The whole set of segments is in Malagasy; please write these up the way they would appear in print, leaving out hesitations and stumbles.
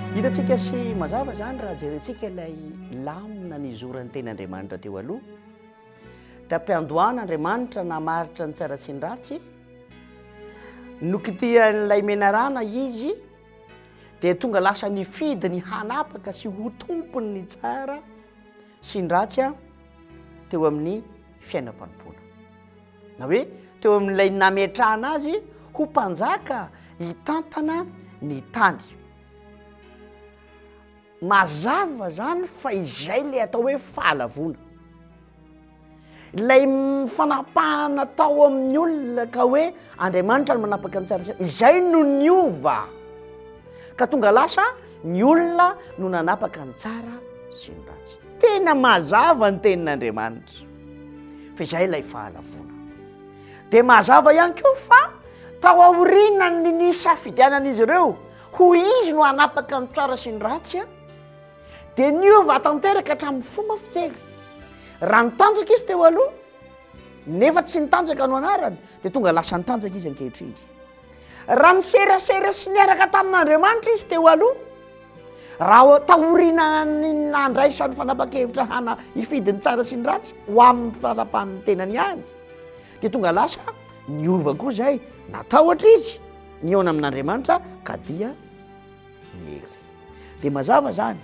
Hitantsika sy mazava izany raha jerentsika ilay lamina nizoran'ny tenin'Andriamanitra teo aloha. Tam-piandohana Andriamanitra namaritra ny tsara sy ny ratsy. Nokitihan'ilay menarana izy dia tonga lasa nifidy ny hanapaka sy ho tompon'ny tsara sy ny ratsy teo amin'ny fiainam-panompoana. Na hoe teo amin'ilay nametrahana azy ho mpanjaka hitantana ny tany. Mazava zany fa izay le atao hoe fahalavoana. Ilay fanapahana tao amin'ny olona ka hoe Andriamanitra no manapaka ny tsara sy izay no niova. Ka tonga lasa ny olona no nanapaka ny tsara sy ny ratsy. Tena mazava ny tenin'Andriamanitra fa izay ilay fahalavoana. Dia mazava ihany koa fa tao aorianan'ny nisafidianan'izy ireo ho izy no hanapaka ny tsara sy ny ratsy dia niova tanteraka hatramin'ny fomba fijery. Raha nitanjaka izy teo aloha nefa tsy nitanjaka no anarany dia tonga lasa nitanjaka izy ankehitriny. Raha niserasera sy niaraka tamin'Andriamanitra izy teo aloha, raha taorian'ny nandraisany fanapa-kevitra hana hifidy ny tsara sy ny ratsy ho amin'ny fanapahan'ny tenany ihany, dia tonga lasa niova koa izay, natahotra izy nihaona amin'Andriamanitra ka dia niery. Dia mazava izany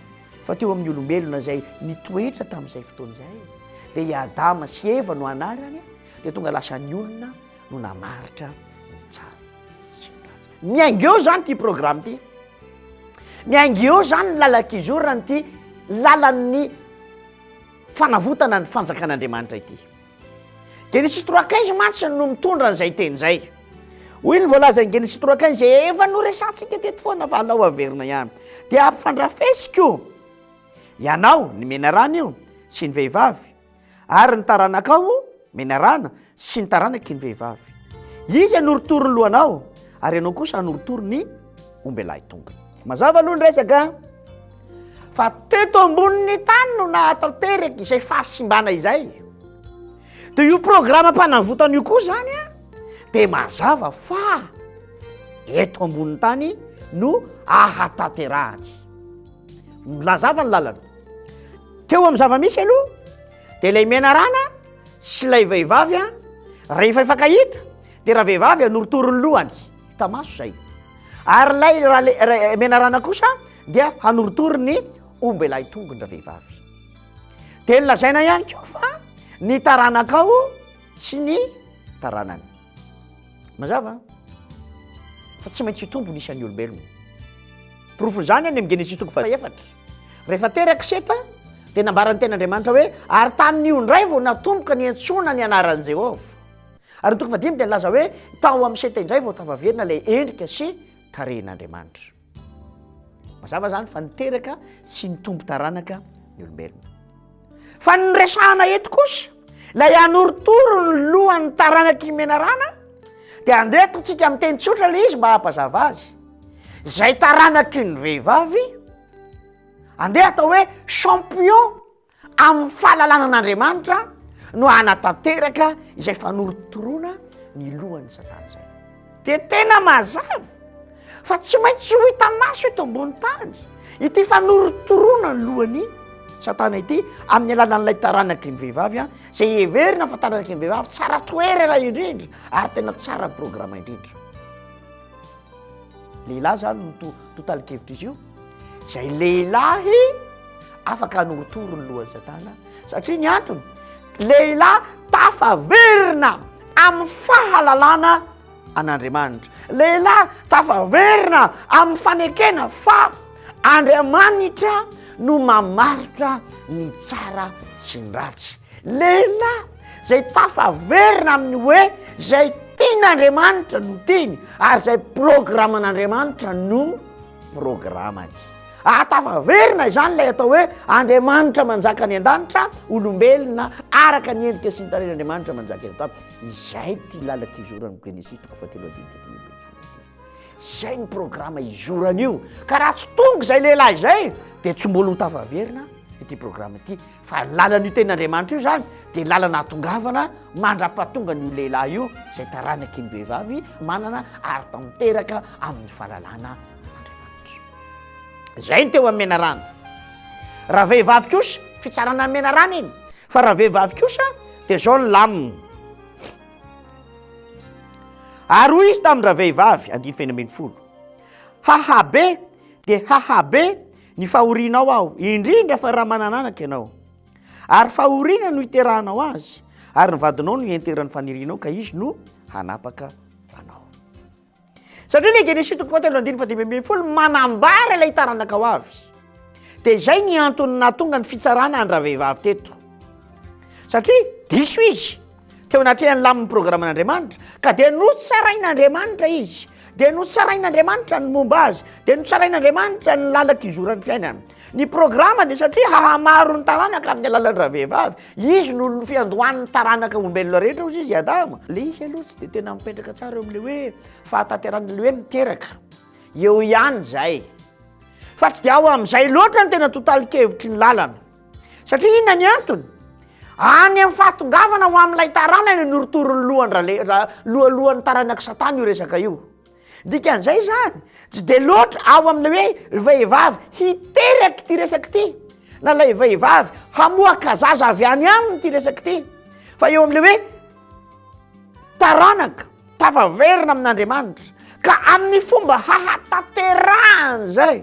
fa teo amin'ny olombelona izay nitoetra tamin'izay fotoana izay, dia i Adama sy Eva no anarany, dia tonga lasa ny olona no namaritra ny tsara sy ny ratsy. Miainga eo izany ity programme ity. Miainga eo izany ny lalan-kizorana ity lalan'ny fanavotana ny fanjakan'Andriamanitra ity. Genesis trois quinze mantsy no mitondra an'izay teny izay. Hoy ny voalazan'i Genesis trois quinze efa noresahantsika teto foana fa alao averina ihany. Dia ampifandrafesiko ianao, ny menarana io, sy ny vehivavy, ary ny taranakao menarana sy ny taranaky ny vehivavy. Izy hanorotoro ny lohanao, ary ianao kosa hanorotoro ny ombelahy tongony. Mazava aloha ny resaka fa teto ambonin'ny tany no nahatanteraka izay fahasimbana izay. Dia io programam-panavotana io koa zany a, dia mazava fa eto ambonin'ny tany no ahatanterahany. Milazava ny lalana. Teo amin'ny zava-misy aloha dia ilay menarana sy ilay vehivavy a, rehefa hifankahita dia ravehivavy hanorotoro ny lohany, hita maso izay. Ary ilay rale- menarana kosa dia hanorotoro ny ombelahy tongony ravehivavy. Dia nolazaina ihany koa fa ny taranakao sy ny taranany. Mazava fa tsy maintsy hitombo ny isan'ny olombelona. Porofon'izany any amin'ny Genesisy toko fahaefatra. Rehefa teraka Seta dia nambaran'ny tenin'Andriamanitra hoe ary tamin'io indray vao natomboka niantsoana ny anaran'i Jehovah. Ary ny toko fahadimy dia nilaza hoe tao amin'i Seta indray vao tafaverina ilay endrika sy tarehin'Andriamanitra. Mazava izany fa niteraka sy nitombo taranaka ny olombelona. Fa ny resahana eto kosa, ilay hanorotoro ny lohan'ny taranak'i Menarana, dia andeha ataontsika amin'ny teny tsotra ilay izy mba hampazava azy. Izay taranaky ny vehivavy, andeha atao hoe champion Amin'ny fahalalana an'Andriamanitra no hanatanteraka izay fanorotoroana ny lohan'i Satana izay. Dia tena mazava fa tsy maintsy ho hita maso eto ambony tany ity fanorotoroana ny lohan'i Satana ity amin'ny alalan'ilay taranaky ny vehivavy izay heverina fa taranaky ny vehivavy tsara toerana indrindra ary tena tsara programa indrindra. Lehilahy zany no to totalin-kevitr'izy io, izay lehilahy afaka hanorotoro ny lohan'i Satana, satria ny antony, lehilahy tafaverina amin'ny fahalalana an'Andriamanitra, lehilahy tafaverina amin'ny fanekena fa Andriamanitra no mamaritra ny tsara sy ny ratsy. Lehilahy izay tafaverina amin'ny hoe izay tian'Andriamanitra no tiany ary izay programan'Andriamanitra no programany. Ahatafaverina izany ilay atao hoe Andriamanitra manjaka any an-danitra, olombelona araka ny endrika sy ny tarehin'Andriamanitra manjaka eto an-tany. Izay ity lalan-kizoran'ny Genesisy toko fahatelo andininy fahatelo ity. Izay ny programa izorana io. Ka raha tsy tonga izay lehilahy izay dia tsy mbola ho tafaverina ity programa ity. Fa ny lalan'io tenin'Andriamanitra io izany dia lalana ahatongavana mandra-pahatonga an'io lehilahy io izay taranaky ny vehivavy manana ary tanteraka amin'ny fahalalana an'Andriamanitra. Izay no teo amin'ny menarana. Raha vehivavy kosa, fitsarana ny menarana iny, fa raha vehivavy kosa dia izao ny lamina. Ary hoy izy tamin-dravehivavy, andininy fahenina 16, Hahabe dia hahabe ny fahorianao aho, indrindra fa raha manan'anaka ianao. Ary fahoriana no hiterahanao azy, ary ny vadinao no hienteran'ny fanirianao, ka izy no hanapaka anao. Satria ilay Genesisy toko fahatelo andininy faha-15 manambara ilay taranaka ho avy. Dia izay ny antony nahatonga ny fitsarana an-dravehivavy teto. Satria diso izy teo anatrehan'ny lamin'ny programan'Andriamanitra, ka dia notsarain'Andriamanitra izy, dia notsarain'Andriamanitra ny momba azy, dia notsarain'Andriamanitra ny lalan-kizoran'ny fiainana. Ny programa dia satria hahamaro ny taranaka amin'ny alalan'ny ravehivavy. Izy no fiandohan'ny taranaka olombelona rehetra hozy izy Adama. Le izy aloha tsy dia tena mipetraka tsara eo amin'le hoe fahatanterahana le hoe miteraka. Eo ihany zay. Fa tsy dia ao amin'izay loatra ny tena totalin-kevitry ny lalana. Satria inona ny antony? Any amin'ny fahatongavana ho amin'ilay taranany norotoro'ny lohan-drale- lohalohan'ny taranak'i Satana io resaka io. Dikan'izay izany, tsy dia loatra ao amin'ilay hoe vehivavy hiteraka ity resaka ity, na ilay vehivavy hamoaka zaza avy any aminy ity resaka ity, fa eo amin'ilay hoe taranaka tafaverina amin'Andriamanitra, ka amin'ny fomba hahatanterahany izay.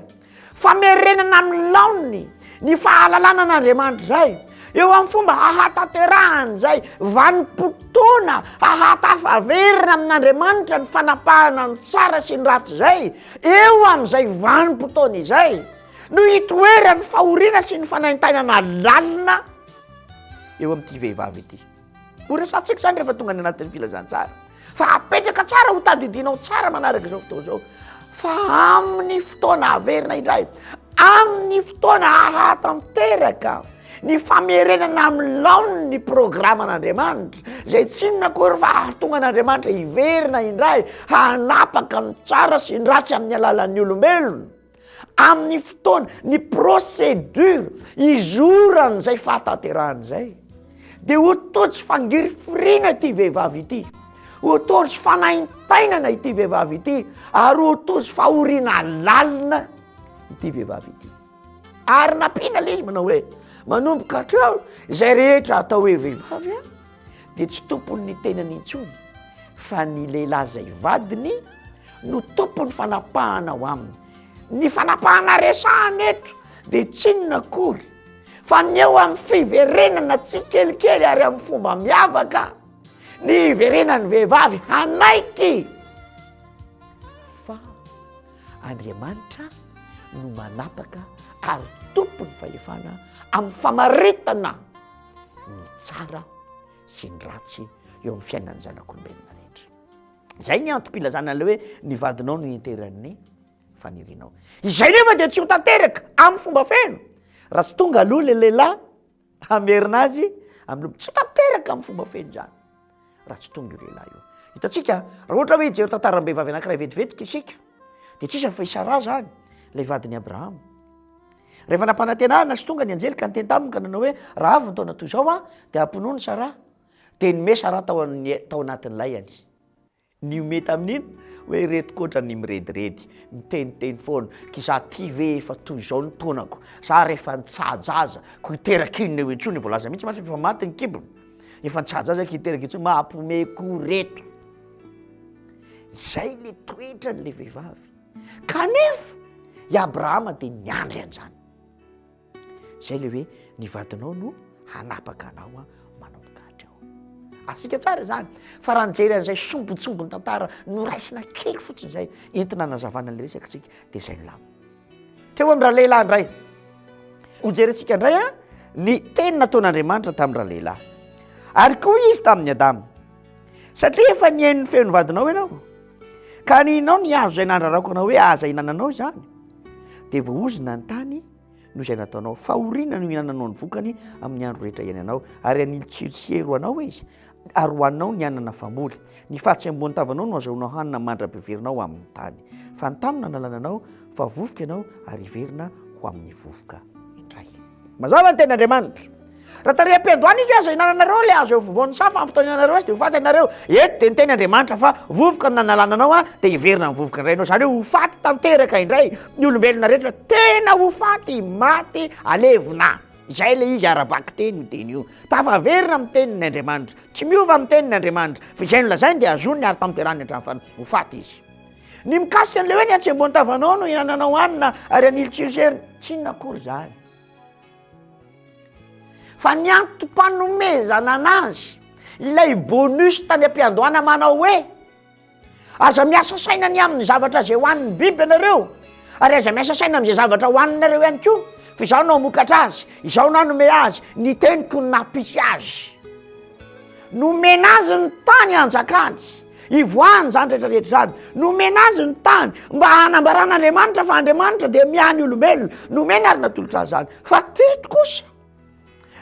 Famerenana amin'ny laoniny ny fahalalana an'Andriamanitra izay, eo amin'ny fomba ahatanterahany izay vanim-potoana ahatafaverina amin'Andriamanitra ny fanapahana ny tsara sy ny ratsy izay, eo amin'izay vanim-potoana izay no itoeran'ny fahoriana sy ny fanaintainana lalina eo amin'ity vehivavy ity. Ho resahantsika izany rehefa tonga any anatin'ny filazantsara. Fa apetraka tsara ho tadidinao tsara manaraka izao fotoana izao. Fa amin'ny fotoana averina indray, amin'ny fotoana ahatanteraka ny famerenana amin'ny laoniny ny programan'Andriamanitra, izay tsy inona akory fa hahatonga an'Andriamanitra hiverina indray hanapaka ny tsara sy ny ratsy amin'ny alalan'ny olombelona. Amin'ny fotoana, ny procédure izoran'izay fahatanterahana izay, dia ho tojo fangirifiriana ity vehivavy ity, ho tojo fanaintainana ity vehivavy ity, ary ho tojo fahoriana lalina ity vehivavy ity. Ary nampiana ilay izy manao hoe, manomboka hatreo izay rehetra atao hoe vehivavy a, dia tsy tompon'ny tenany intsony, fa ny lehilahy izay vadiny no tompon'ny fanapahana ao aminy. Ny fanapahana resahana eto dia tsy inona akory fa ny eo amin'ny fiverenana tsikelikely ary amin'ny fomba miavaka ny hiverenan'ny vehivavy hanaiky fa Andriamanitra no manapaka ary tompon'ny fahefana amin'ny famaritana ny tsara sy ny ratsy eo amin'ny fiainan'ny zanak'olombelona rehetra. Izay ny antom-pilazana an'ilay hoe ny vadinao no ianteran'ny fanirianao. Izay nefa dia tsy ho tanteraka amin'ny fomba feno raha tsy tonga aloha ilay lehilahy hamerina azy amin'ny tsy ho tanteraka amin'ny fomba feno izany raha tsy tonga io lehilahy io. Hitantsika raha ohatra hoe hijery tantaram-behivavy anankiray vetivetika isika dia tsy iza fa i Saraha izany ilay vadin'i Abrahama. Rehefa nampanantenana sy tonga ny anjely ka niteny taminy ka nanao hoe raha avy ny taona toy izao aho dia hampinono Saraha. Dia nimehy Saraha tao amin'ny tao anatin'ny laihany. Nihomehy tamin'iny hoe ireto koa ohatran'ny mirediredy, miteniteny foana, k'izaho ity ve efa toy izao ny taonako, za ary efa nitsaha-jaza, ko hiteraka inona eo intsony, voalaza mihitsy mantsy fa efa maty ny kibony, efa nitsaha-jaza ka hiteraka intsony, mahapomehy koa reto. Izay le toetran'le vehivavy. Kanefa i Abrahama dia niandry an'izany. Zay le hoe ny vadinao no hanapaka anao manomboka hatreo. Asika tsara izany fa raha nijery an'izay sombintsombin'ny tantara noraisina kely fotsiny izay entina hanazavana an'ilay resaka tsika dia izay no lama. Teo amin'ny ralehilahy indray. Hojerentsika indray a ny teny nataon'Andriamanitra tamin'ny ralehilahy. Ary koa izy tamin'i Adama. Satria efa nihaino ny feon'ny vadinao ianao, ka nihinao ny hazo izay nandrarako anao hoe aza hinananao izany, dia voaozona ny tany noho izay nataonao. Fahoriana no hihinananao ny vokany amin'ny andro rehetra iainanao, ary hanilo tsiro sy hery ho anao izy, ary ho anao ny anana famoly. Ny fahatsembohan'ny tavanao no azahoanao hanina mandra-piverinao amin'ny tany. Fa ny tany no nanalana anao, fa vovoka ianao ary hiverina ho amin'ny vovoka indray. Mazava ny tenin'Andriamanitra. Raha tary am-piandohana izy hoe aza ihinananareo ilay hazo eo afovoan'ny saha fa amin'ny fotoana ihinanareo azy dia ho faty ianareo. Eto dia niteny Andriamanitra fa vovoka no nanalana anao an, dia hiverina amin'ny vovoka indray ianao. Izany hoe ho faty tanteraka indray ny olombelona rehetra, tena ho faty, maty, alevina. Izay ilay izy ara-bakiteny io teny io. Tafaverina amin'ny teniny Andriamanitra. Tsy miova amin'ny teniny Andriamanitra. Fa izay nolazainy dia azoniny ary tanterahiny hatramin'ny farany. Ho faty izy. Ny mikasika an'ilay hoe ny hatsembohan'ny tavanao no ihinananao hanina ary an'ily tsiro sy heriny, tsy inona akory izany. Fa ny antom-panomezana anazy, ilay bonus tany am-piandohana manao hoe, aza miasa saina ny amin'ny zavatra izay hohanin'ny biby ianareo, ary aza miasa saina amin'izay zavatra hohaninareo ihany koa, fa izaho no hamokatra azy, izaho no hanome azy, ny teniko no nampisy azy. Nomena azy ny tany hanjakany, hivoahany izany rehetra rehetra izany. Nomena azy ny tany mba hanambaran'Andriamanitra fa Andriamanitra dia miahy ny olombelona. Nomena ary natolotra azy izany. Fa teto kosa,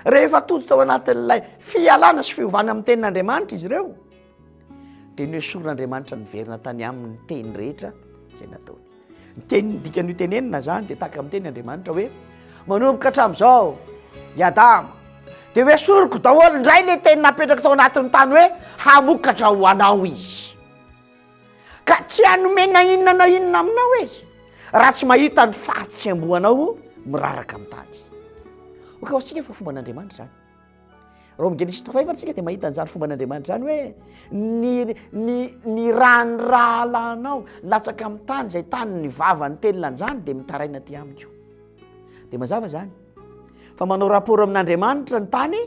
rehefa tody tao anatin'ilay fialana sy fiovana amin'ny tenin'Andriamanitra izy ireo, dia noesorin'Andriamanitra niverina tany aminy ny teny rehetra izay nataony. Ny teny dikan'io tenenina zany dia tahaka miteny Andriamanitra hoe manomboka hatramin'izao i Adama dia hoe esoriko daholo indray le teny napetraka tao anatin'ny tany hoe hamokatra ho anao izy. Ka tsy hanome na inona na inona aminao izy raha tsy mahita ny fahatsembohanao miraraka amin'ny tany. Ok, ho antsika fa fomban'Andriamanitra izany. Raha ao amin'ny Genesisy toko fahefatra isika dia mahita an'izany fomban'Andriamanitra izany hoe ny ny ny ran'ny rahalahinao latsaka amin'ny tany izay tany ny vava nitelina an'izany dia mitaraina aty amiko. Dia mazava izany fa manao rapport amin'Andriamanitra ny tany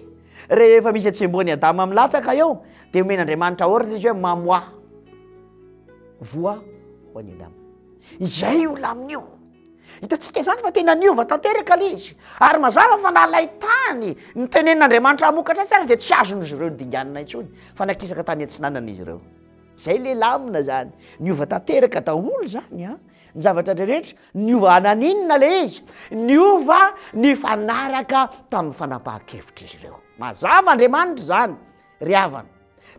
rehefa misy atsembohan'i Adama milatsaka eo dia omen'Andriamanitra ordre izy hoe mamoaha voa ho an'i Adama. Izay io lamina io. Hitantsika izany fa tena niova tanteraka ilay izy. Ary mazava fa na ilay tany nitenenin'Andriamanitra hamokatra azy ary dia tsy azon'izy ireo nodinganina intsony fa nakisaka tany atsinanana izy ireo. Izay ilay lamina izany. Niova tanteraka daholo izany an. Ny zavatra rehetra, niova naninona ilay izy? Niova nifanaraka tamin'ny fanapahan-kevitr'izy ireo. Mazava Andriamanitra izany. Ry havana,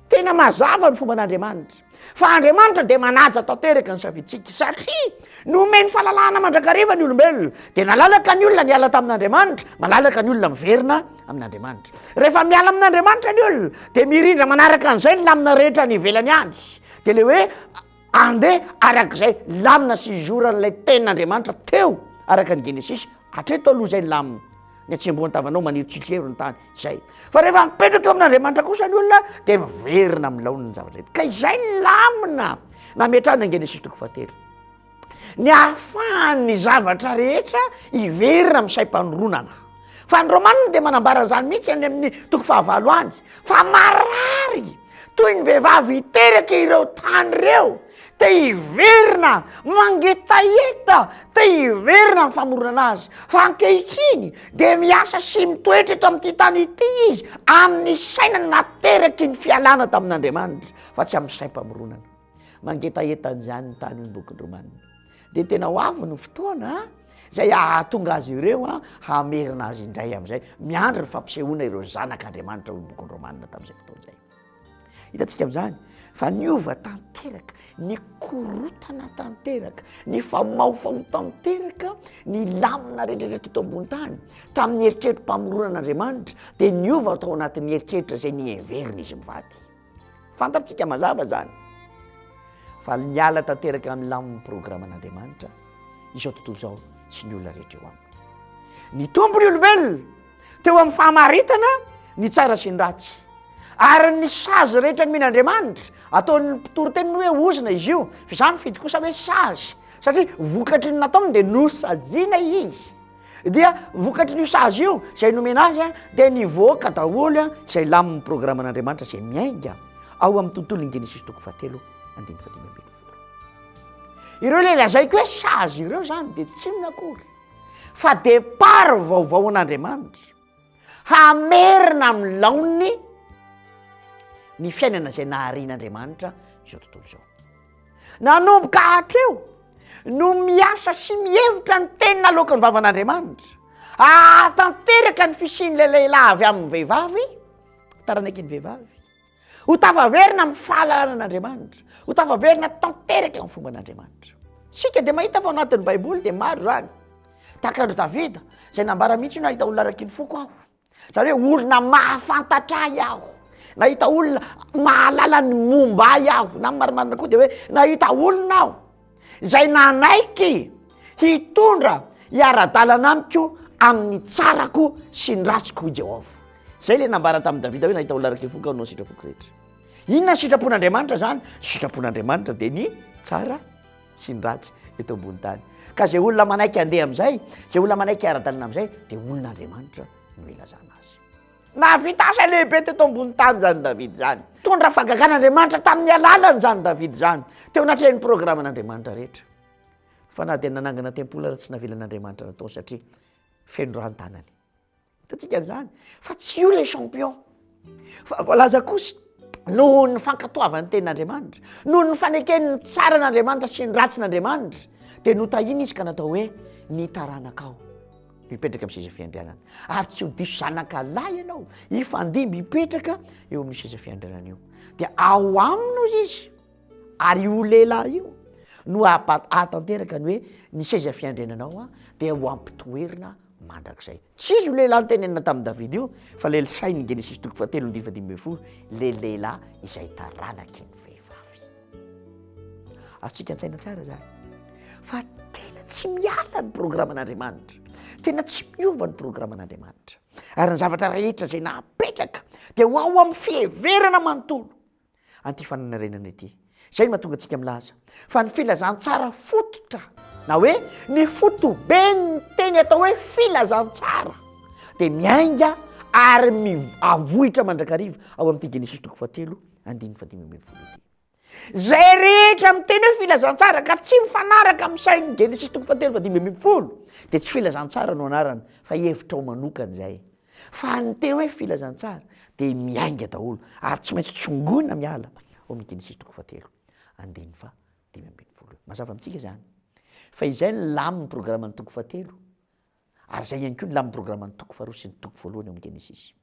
tena mazava ny fomban'Andriamanitra, fa Andriamanitra dia manaja tanteraka ny safidintsika, satria nomeny fahalalahana mandrakariva ny olombelona, dia nalalaka ny olona niala tamin'Andriamanitra, malalaka ny olona miverina amin'Andriamanitra. Rehefa miala amin'Andriamanitra ny olona, dia mirindra manaraka an'izay ny lamina rehetra any ivelany any, dia le hoe andeha arak'izay lamina sy izoran'ilay tenin'Andriamanitra teo, araka ny Genesisy, hatreto aloha izay ny lamina. Ny hatsembohan-tavanao maniry tsitsero ny tany, izay. Fa rehefa mipetraka eo amin'Andriamanitra kosa ny olona, dia miverina amin'ny laoniny ny zavatra rehetra. Ka izay ny lamina nametrahana ny Genesisy toko fahatelo. Ny ahafahan'ny zavatra rehetra hiverina amin'ny saim-panoronana. Fa ny Romanina dia manambara an'izany mihitsy any amin'ny toko fahavalo any, fa marary toy ny vehivavy hiteraka ireo tany ireo. Te hiverina mangetaheta, te hiverina amin'ny famoronana azy. Fa ankehitriny dia miasa sy mitoetra eto amin'ity tany ity izy amin'ny saina nateraky ny fialana tamin'Andriamanitra, fa tsy amin'ny saim-pamoronana. Mangetaheta an'izany ny tany hoy ny bokin'ny Romanina. Dia tena ho avy ny fotoana izay hahatonga azy ireo hamerina azy indray amin'izay. Miandry ny fampisehoana ireo zanak'Andriamanitra hoy ny bokin'ny Romanina tamin'izay fotoana izay. Hitantsika amin'izany fa niova tanteraka, nikorotana tanteraka, nifamahofaho tanteraka ny lamina rehetra teto ambony tany. Tamin'ny eritreri-pamoronan'Andriamanitra dia niova tao anatin'ny eritreritra izay niheverina izy mivady. Fantatsika mazava izany fa niala tanteraka amin'ny lamin'ny programan'Andriamanitra izao tontolo izao sy ny olona rehetra eo aminy. Nitombo ny olombelona teo amin'ny fahamaritana ny tsara sy ny ratsy. Ary ny sazy rehetra nomen'Andriamanitra, ataon'ny mpitory teny moa hoe ozona izy io, fa izaho mifidy kosa hoe sazy, satria vokatry ny nataony dia nosaziana izy. Dia vokatry ny sazy io, izay nomena azy, dia nivoaka daholo izay lamin'ny programan'Andriamanitra izay miainga ao amin'ny tontolon'ny Genesisy toko fahatelo andininy fahadimy ambin'ny folo. Ireo ilay lazaiko hoe sazy ireo izany dia tsy inona akory fa départ vaovao an'Andriamanitra. Hamerina amin'ny laoniny ny fiainana izay naharian'Andriamanitra izao tontolo izao. Nanomboka hatreo no miasa sy mihevitra ny teny naloaky ny vavan'Andriamanitra. Hahatanteraka ny fisian'ilay lehilahy avy amin'ny vehivavy, taranaky ny vehivavy. Ho tafaverina amin'ny fahalalana an'Andriamanitra, ho tafaverina tanteraka amin'ny fomban'Andriamanitra. Isika dia mahita fa ao anatin'ny Baiboly dia maro izany. Tahaka an-dry Davida, izay nambara mihitsy hoe nahita olona araky ny foko aho. Zany hoe olona mahafantatra ahy aho, nahita olona mahalala ny momba ahy aho, na ny marimarina koa de hoe nahita olona aho izay nanaiky hitondra hiara-dalana amiko amin'ny tsarako sy ny ratsiko hoy Jehovah. Zay le nambara tamin'i Davida hoe nahita olona araka ny foko aho noho ny sitrapoko rehetra. Inona ny sitrapon'Andriamanitra zany? Sitrapon'Andriamanitra de ny tsara sy ny ratsy eto ambony tany. Ka zay olona manaiky handeha amin'izay, zay olona manaiky hiara-dalana amin'izay dia olon'Andriamanitra no ilazana azy. Nahavita asa lehibe teto ambony tany zany David zany. Tondra fahagagan'Andriamanitra tamin'ny alalany zany David zany. Teo anatrehan'ny programan'Andriamanitra rehetra. Fa na dia nanangana tempoly ara tsy navelan'Andriamanitra natao satria feno rà ny tanany. Hitantsika amin'izany fa tsy io ilay champion. Fa voalaza kosa noho ny fankatoavan'ny tenin'Andriamanitra, noho ny fanekeny ny tsaran'Andriamanitra sy ny ratsin'Andriamanitra, dia notahina izy ka natao hoe ny taranakao no hipetraka amin'ny seza fiandrianana. Ary tsy ho diso zanaka lahy ianao, hifandimby hipetraka eo amin'ny seza fiandrianana io. Dia ao aminy ozy izy, ary io lehilahy io no hahatanteraka ny hoe ny seza fiandriananao dia ho ampitoerina mandrakizay. Tsy izy io lehilahy notenenina tamin'i Davida io, fa ilay sain'ny Genesisy toko fahatelo andininy fahadimy ambin'ny folo, ilay lehilahy izay taranaky ny vehivavy. Azontsika an-tsaina tsara izany fa tena tsy miala ny programan'Andriamanitra, tena tsy miova ny programan'Andriamanitra. Ary ny zavatra rehetra izay napetraka dia ho ao amin'ny fiheverana manontolo. an'ity fananarenana ity. Izay no mahatonga antsika milaza fa ny filazantsara fototra na hoe ny fotoben'ny teny atao hoe filazantsara dia miainga ary avohitra mandrakariva ao amin'ity Genesisy toko fahatelo andininy fahadimy ambin'ny folo ity. Izay rehetra miteny hoe filazantsara ka tsy mifanaraka amin'ny sain'ny Genesisy toko fahatelo fahadimy ambin'ny folo dia tsy filazantsara no anarany fa hevitrao manokana izay. Fa ny teny hoe filazantsara dia miainga daholo ary tsy maintsy tsongoina miala ao amin'ny Genesisy toko fahatelo andininy faha 15. Mazava amintsika izany fa izay ny lamin'ny programan'ny toko fahatelo ary izay ihany koa ny lamin'ny programan'ny toko faharoa sy ny toko voalohany ao amin'ny Genesisy.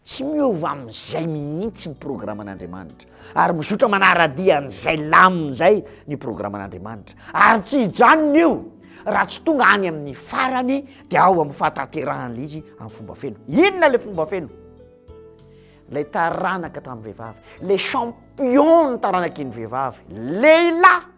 Tsy miova amin'izay mihitsy ny programan'Andriamanitra ary mizotra manara-dia an'izay lamina izay ny programan'Andriamanitra ary tsy hijanona io raha tsy tonga any amin'ny farany dia ao amin'ny fahatanterahan'ilay izy amin'ny fomba feno. Inona ilay fomba feno? Ilay taranaka tamin'ny vehivavy, ilay champion ny taranaky ny vehivavy, lehilahy,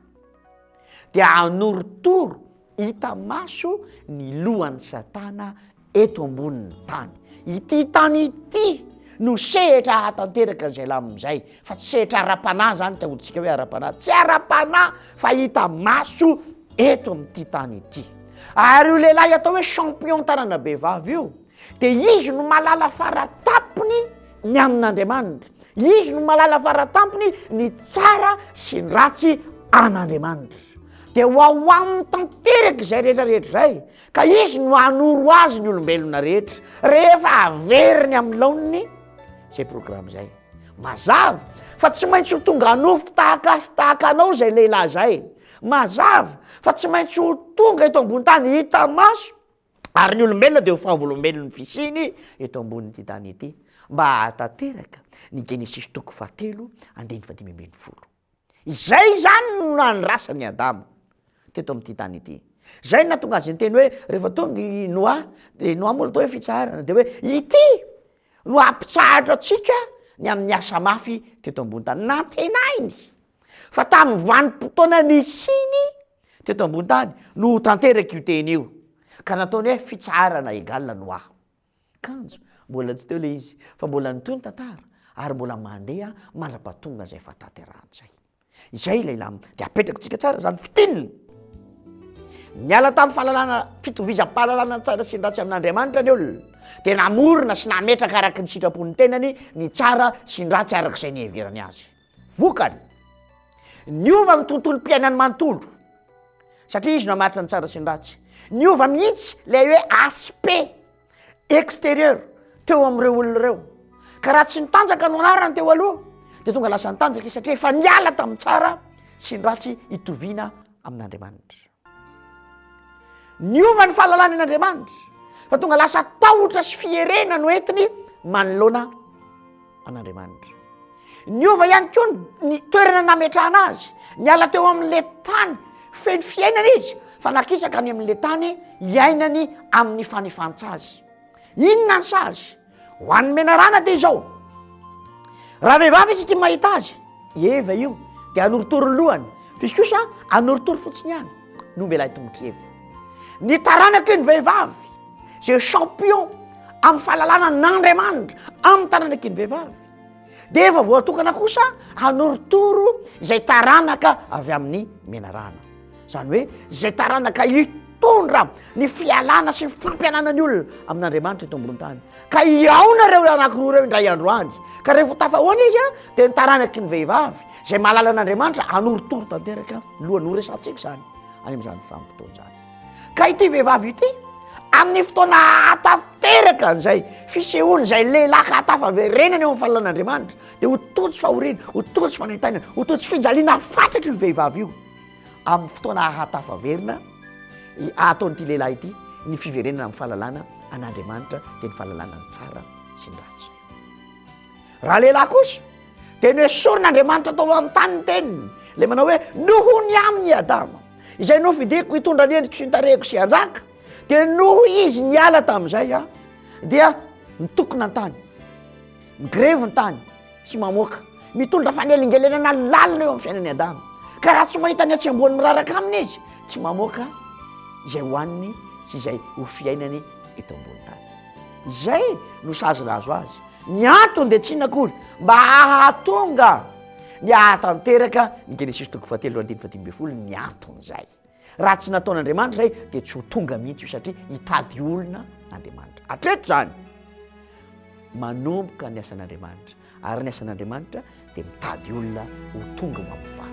dia hanorotoro hita maso ny lohan'i Satana eto ambonin'ny tany. Ity tany ity no sehatra hahatanteraka an'izay lamina izay, fa tsy sehatra ara-panahy izany ka hodintsika hoe ara-panahy. Tsy ara-panahy fa hita maso eto amin'ity tany ity. Ary io lehilahy atao hoe champion tanana-behivavy io, dia izy no mahalala fara-tampony ny amin'Andriamanitra. Izy no mahalala fara-tampony ny tsara sy ny ratsy an'Andriamanitra. Dia ho ao aminy tanteraka izay rehetra rehetra izay, ka izy no hanoro azy ny olombelona rehetra, rehefa averiny amin'ny laoniny izay programa izay. Mazava fa tsy maintsy ho tonga nofo tahaka ahy sy tahaka anao izay lehilahy izay. Mazava fa tsy maintsy ho tonga eto ambony tany hita maso Ary ny olombelona dia ho fahavolombelon'ny fisiany eto ambonin'ity tany ity, mba hahatanteraka ny Genesisy toko fahatelo andininy fahadimy ambin'ny folo. Izay izany no nandrasan'i Adama teto amin'ity tany ity. Izay no nahatonga azy niteny hoe rehefa tonga i Noa, dia Noa moa atao hoe fitsaharana, dia hoe ity no hampitsahatra antsika ny amin'ny asa mafy teto ambony tany. Nantenainy fa tamin'ny vanim-potoana nisiany teto ambony tany no ho tanteraka io teny io ka nataony hoe fitsaharana egal Noa. Kanjo mbola tsy teo ilay izy fa mbola nitohy ny tantara ary mbola mandeha mandra-pahatonga izay fahatanterahana izay. Izay ilay lamina. Dia apetrakitsika tsara izany fitinina. Niala tamin'ny fahalalana fitovizam-pahalalana ny tsara sy ny ratsy amin'Andriamanitra ny olona dia namorona sy nametraka araka ny sitrapon'ny tenany ny tsara sy ny ratsy araka izay niheverany azy. Vokany, niova ny tontolom-piainany manontolo, satria izy no hamaritra ny tsara sy ny ratsy. Niova mihitsy ilay hoe aspect extérieur teo amin'ireo olona ireo. Ka raha tsy nitanjaka no anarany teo aloha, dia tonga lasa nitanjaka izy satria efa niala tamin'ny tsara sy ny ratsy itoviana amin'Andriamanitra. Niova ny fahalalany an'Andriamanitra fa tonga lasa tahotra sy fierena no entiny manoloana an'Andriamanitra. Niova ihany koa ny toerana nametrahana azy. Niala teo amin'le tany feno fiainana izy fa nakisaka any amin'le tany iainany amin'ny fanefan-tsazy. Inona ny sazy? Ho an'ny menarana dia izao, raha vehivavy isika mahita azy, i Eva io, dia hanorotoro ny lohany, fa izy kosa hanorotoro fotsiny ihany no ombelahy tongotr'i Eva. Ny taranaky ny vehivavy, izay champion amin'ny fahalalana an'Andriamanitra, amin'ny taranaky ny vehivavy, dia efa voatokana kosa hanorotoro izay taranaka avy amin'ny menarana. Izany hoe izay taranaka hitondra ny fialana sy ny fampianana ny olona amin'Andriamanitra eto ambony tany. Ka hihaona ireo anankiroa ireo indray andro any. Ka rehefa tafahoana izy dia ny taranaky ny vehivavy izay mahalala an'Andriamanitra hanorotoro tanteraka lohany. Horesahantsika izany any amin'izany vanim-potoana izany. Ka ity vehivavy ity, amin'ny fotoana hahatanteraka an'izay fisehoany izay lehilahy ka hahatafaverenana eo amin'ny fahalalan'Andriamanitra, dia ho tojo fahoriana, ho tojo fanaintainana, ho tojo fijaliana fatratra io vehivavy io. Amin'ny fotoana hahatafaverina, hahataon'ity lehilahy ity ny fiverenana amin'ny fahalalana an'Andriamanitra, dia ny fahalalana ny tsara sy ny ratsy. Raha lehilahy kosa, dia noesorin'Andriamanitra tao amin'ny tany ny teniny, ilay manao hoe, noho ny aminy Adama, izay nofidiko hitondra ny endriko sy ny tarehiko sy hanjaka, dia noho izy niala tamin'izay aho, dia mitokona ny tany, migrevy ny tany, tsy mamoaka, mitondra fanelingelenana lalina eo amin'ny fiainan'i Adama. Ka raha tsy mahita ny hatsembohany miraraka aminy izy, tsy mamoaka izay hohaniny sy izay ho fiainany eto ambony tany. Izay no sazy nahazo azy. Ny antony dia tsy inona akory, mba hahatonga ny hahatanteraka ny Genesisy toko fahatelo andininy fahadimy ambin'ny folo ny anton'izay. Raha tsy nataon'Andriamanitra izay dia tsy ho tonga mihitsy io satria hitady olona Andriamanitra. Hatreto izany, manomboka ny asan'Andriamanitra ary ny asan'Andriamanitra dia mitady olona ho tonga ho amin'ny fahasoavana.